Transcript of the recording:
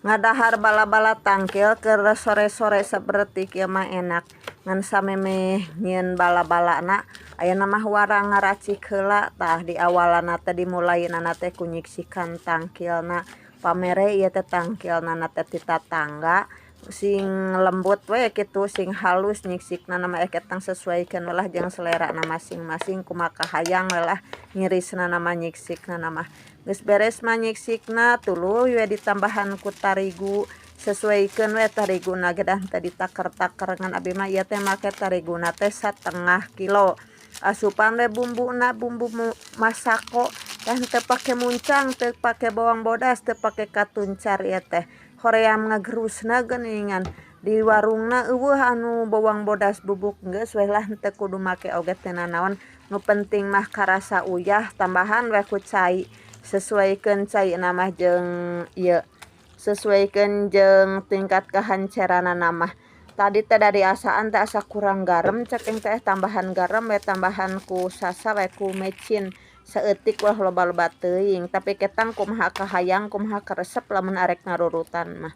Ngadahar bala-bala tangkil keur sore-sore saperti kieu mah enak. Ngan samemeh nyieun bala-balana, ayeuna mah warang ngaracik heula. Tah, di awalanna teh dimulainana teh ku nyiksikan tangkilna. Pamere ieu teh tangkilna teh ti tatangga, sing lembut we kitu, sing halus nyiksikna mah. Ketang sesuaikeun we lah jeung selerana masing-masing, kumaha kahayang we lah ngirisna mah, nyiksikna mah. Geus beres mah nyiksikna, tuluy we ditambahan ku tarigu. Sesuaikeun we tariguna ge, da teu ditaker-taker, ngan abi mah ieu teh make tariguna teh 1/2 kilo. Asupan we bumbuna, bumbu masako. Tah, teu pake muncang, teu pake bawang bodas, teu pake katuncar. Ieu teh hoream ngagerusna geuningan. Di warungna euweuh anu bawang bodas bubuk, geus we lah, teu kudu make oge teu nanaon, nu penting mah karasa uyah. Tambahan we ku cai, sesuaikeun caina mah jeung ieu, sesuaikeun jeung tingkat kahanceranana mah. Tadi teh dari asaan teh asa kurang garam cek aing teh, tambahan garam we, tambahan ku sasa we, ku mecin saeutik, ulah loba-loba teuing. Tapi ketang kumaha kahayang, kumaha karesep lamun arek ngarurutan mah.